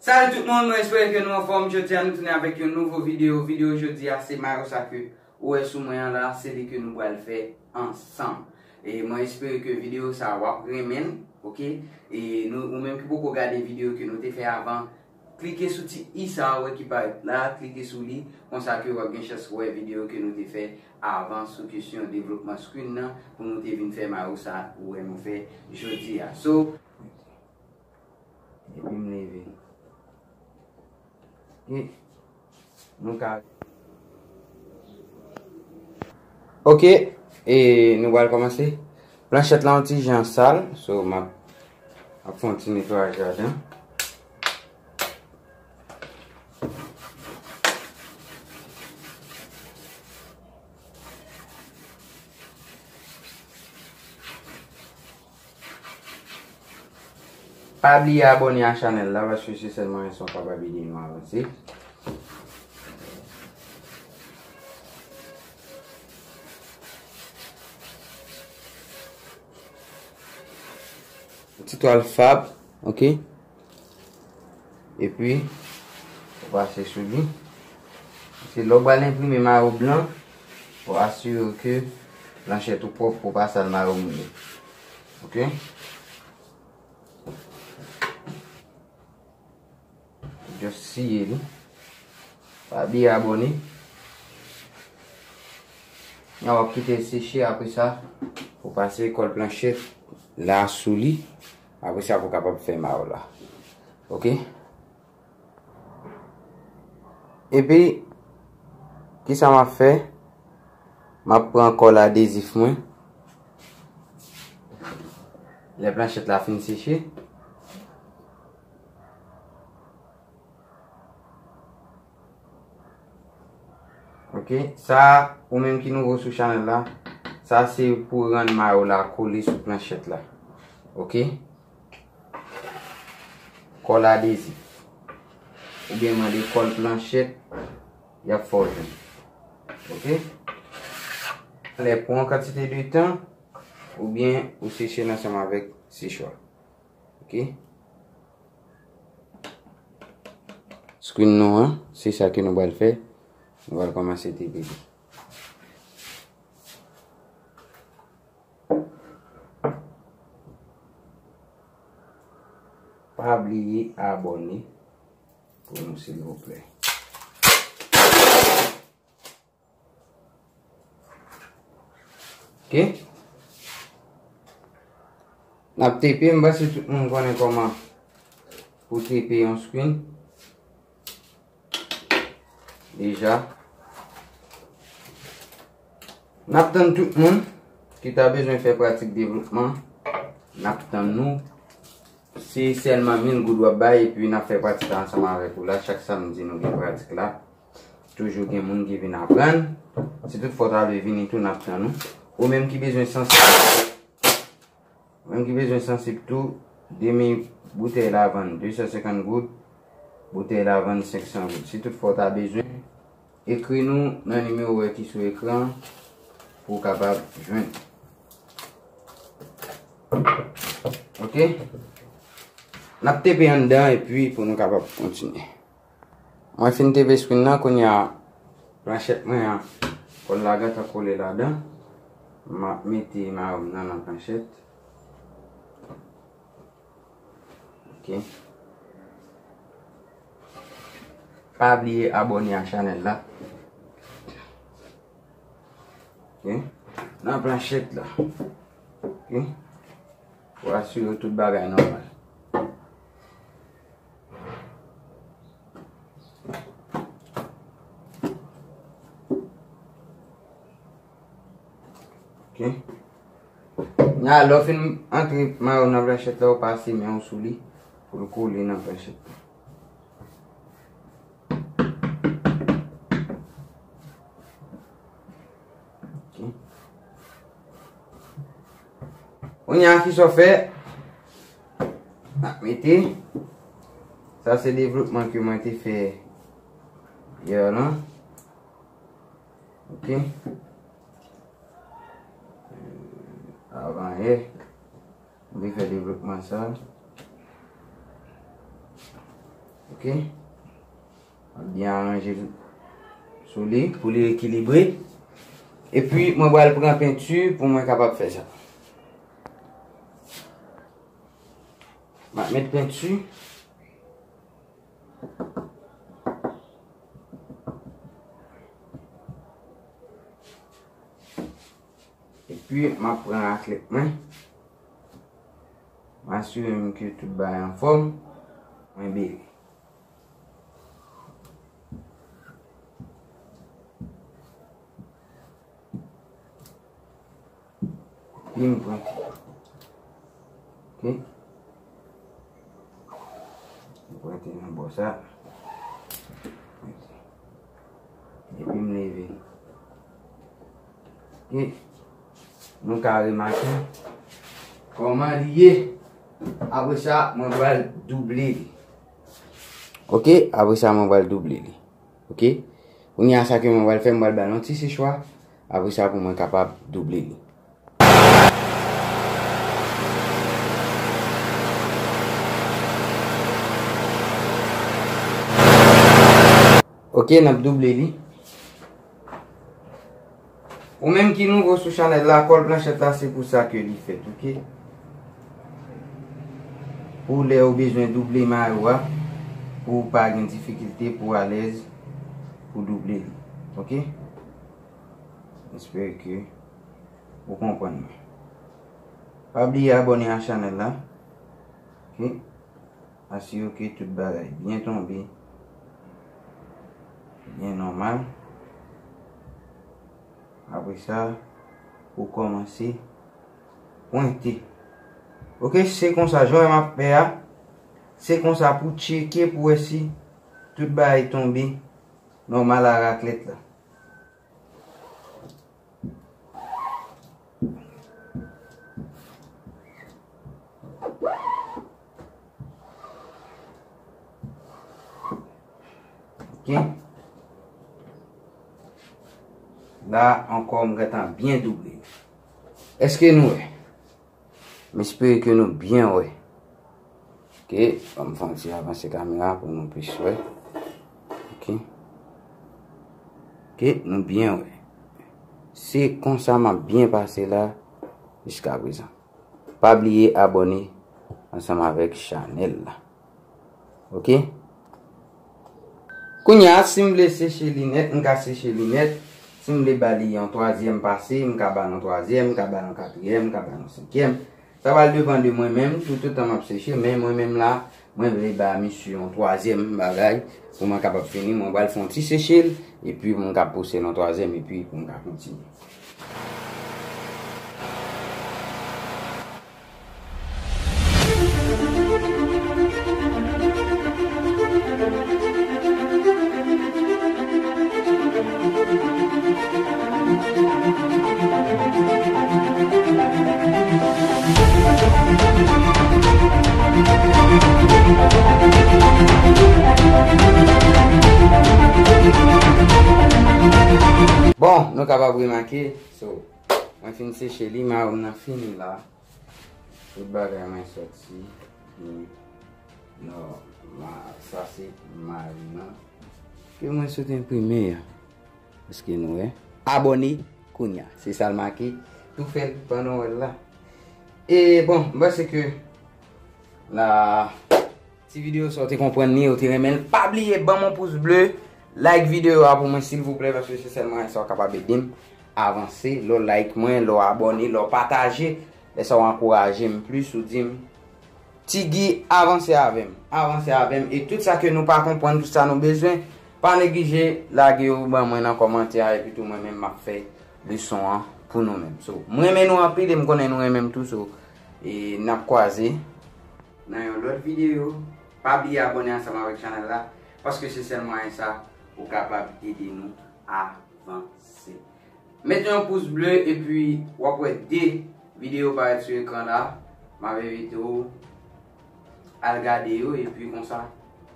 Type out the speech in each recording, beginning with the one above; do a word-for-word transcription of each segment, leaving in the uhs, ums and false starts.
Salut tout moun, mwen espere ke nou anfòm. Jodi a nou tounen avèk yon nouvo videyo. Videyo jodi a se mayo sa ke ou wè sou mwen an la, se li ke nou pral fè ansanm. E mwen espere ke videyo sa a w ap renmen l, oke? E nou, ou menm ki poko gade videyo ke nou te fè avan, klike sou ti i sa a ou wè ki parèt la, klike sou li, konsa ke w ap gen chans wè videyo ke nou te fè avan sou kesyon devlopman screen nan, pou nou te vin fè mayo sa a ou wè nou fè jodi a. So, Epi m leve. E nou ka. Oke, e nou pral kòmanse. Planchèt la yon ti jan sal, so m ap, ap fè yon ti netwayaj ladan. Pa bliye abòne a chanèl la, paske se sèlman yon son kapab ede nou avanse. Ti twal fab, oke? Epi, ou pase sou li. Se lè w pral enprime mayo blan, ou asire w ke planchèt ou pwòp pou w pa sal mayo moun yo. Oke? Just siye li. Pa bliye abòne. Nan w ap kite l seche, apre sa, ou pase kòl planchèt la sou li. Apre sa, pou w kapab fè mayo la. Oke? Epi, kisa m ap fè? M ap pran kòl adezif mwen. Lè planchèt la fin seche. Oke, sa, ou menm ki nouvo sou chanèl la, sa se pou rann mayo la kole sou planchèt la. Oke? Kòl adezif. Oubyen mande kòl planchèt, y ap fè w jwenn. Oke? Lè pran yon kantite de tan, oubyen ou seche l ansanm avèk sechwa. Oke? Screen nou an, se sa ke nou pral fè. Nou pral kòmanse tepe li. Pa bliye abòne pou nou, silvouplè. Oke. N ap tepe, m panse tout moun konnen kòman pou tepe yon screen. Deja. N ap tann tout moun ki ta bezwen fè pratik devlopman. N ap tann nou. Se sèlman mil goud w ap bay, epi n ap fè pratik la ansanm avèk ou la. Chak samdi nou gen pratik la. Toujou gen moun ki vin aprann. Si tout fwa w ta vle vini tou, n ap tann ou. Ou menm ki bezwen sansib, ou menm ki bezwen sansib tou, demi boutèy la vann de san senkant goud, boutèy la vann senk san goud. Si tout fwa w ta bezwen, ekri nou nan nimewo w wè ki sou ekran pou w kapab jwenn. Oke? N ap tepe anndan epi pou nou kapab kontinye. Mwen fin tepe screen nan, kounye a planchèt mwen an, kòl la gentan kole ladan. M ap mete mayo m nan nan planchèt. Oke. Pa bliye abòne a chanèl la. Oke. Nan planchèt la. Oke. Pou asire tout bagay nòmal. Oke. Nya, lè w fin antre mayo nan planchèt la, ou pase men w sou li pou l kole nan planchèt la. Oke. Kounye a, kisa w fè? N ap mete. Sa se devlopman ke mwen te fè yè lan. Oke. Avan yè. M te fè devlopman sa. Ok. M ap byen aranje l sou li pou li ekilibre. Epi, mwen pral pran penti pou mwen kapab fè sa. M ap met penti. Epi, m ap pran raklèt mwen. M asire m ke tout bagay anfòm. Mwen bere. Epi m pran te. Ok. M pran te nan bò sa. Epi m leve. Ok. Nou ka remake kòman li ye. Apre sa, mwen pral double li. Ok, apre sa, mwen pral double li. Ok? Kounye a sa ke mwen pral fè, mwen pral ba l yon ti sechwa. Apre sa, pou mwen kapab double li. Ok, n ap double li. Ou menm ki nouvo sou chanèl la, kòl planchèt la se pou sa ke li fèt, ok? Pou lè ou bezwen double mayo a, pou ou pa gen difikilte, pou alèz, pou double li, ok? M espere ke ou konprann mwen. Pa bliye abòne a chanèl la, ok? Asire ke tout bagay byen tonbe, byen nòmal. Apre sa, ou kòmanse pwente. Ok, se konsa, jan w wè m ap fè a, se konsa pou tcheke, pou wè si tout bagay tonbe nòmal a raklèt la. Ok. La ankò, m gentan byen double. Èske nou wè? M espere ke nou byen wè. Ok, ban m fè yon ti avanse kamera pou nou plis wè. Ok. Ok, nou byen wè. Se konsa m ap byen pase la jiska prezan. Pa bliye abòne ansanm avèk chanèl la. Ok? Kounye a, si m vle seche li nèt, m ka seche li nèt. Si m vle ba li yon twazyèm pase, m ka ba l yon twazyèm, m ka ba l yon katriyèm, m ka ba l yon senkyèm. Sa pral depann de mwen menm, toutotan m ap seche, men mwen menm la, mwen vle ba misye yon twazyèm bagay, pou mwen kapab fini, mwen pral fè yon ti seche l, epi pou m ka pouse l yon twazyèm, epi pou m ka kontinye. Bon, nou kapab remake, so, mwen fin seche li, mayo m nan fini la. Tout bagay mwen sòti. Nòmal. Sa se mayo m nan ke mwen sot enprime a. Èske nou wè? Abòne kounye a. Se sa l make. Tou fè l pandan w wè l la. E bon, m panse ke la, ti videyo sa w te konprann li, ou te renmen l, pa bliye ban m yon pous ble, like videyo a pou mwen silvouplè, paske se sèlman sa w kapab ede m avanse. Lè w like mwen, lè w abòne, lè w pataje, lè sa w ankouraje m plis, ou di m, Ti Guy, avanse avè m, avanse avè m, e tout sa ke nou pa konprann, tout sa nou bezwen, pa neglije lage yo ban mwen nan kòmantè a, epi tou mwen menm m ap fè leson an pou nou menm. So, m renmen nou anpil e m konnen nou renmen m tou, so, e n ap kwaze nan yon lòt videyo. Pa bliye abòne ansanm avèk chanèl la, paske se sèl mwayen sa ou kapab ede nou avanse. Mete yon pous ble epi w ap wè de videyo parèt sou ekran la. M ap envite w al gade yo epi konsa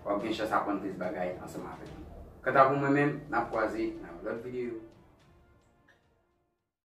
w ap gen chans aprann plis bagay ansanm avèk nou. Kanta pou mwen menm, n ap kwaze nan yon lòt videyo.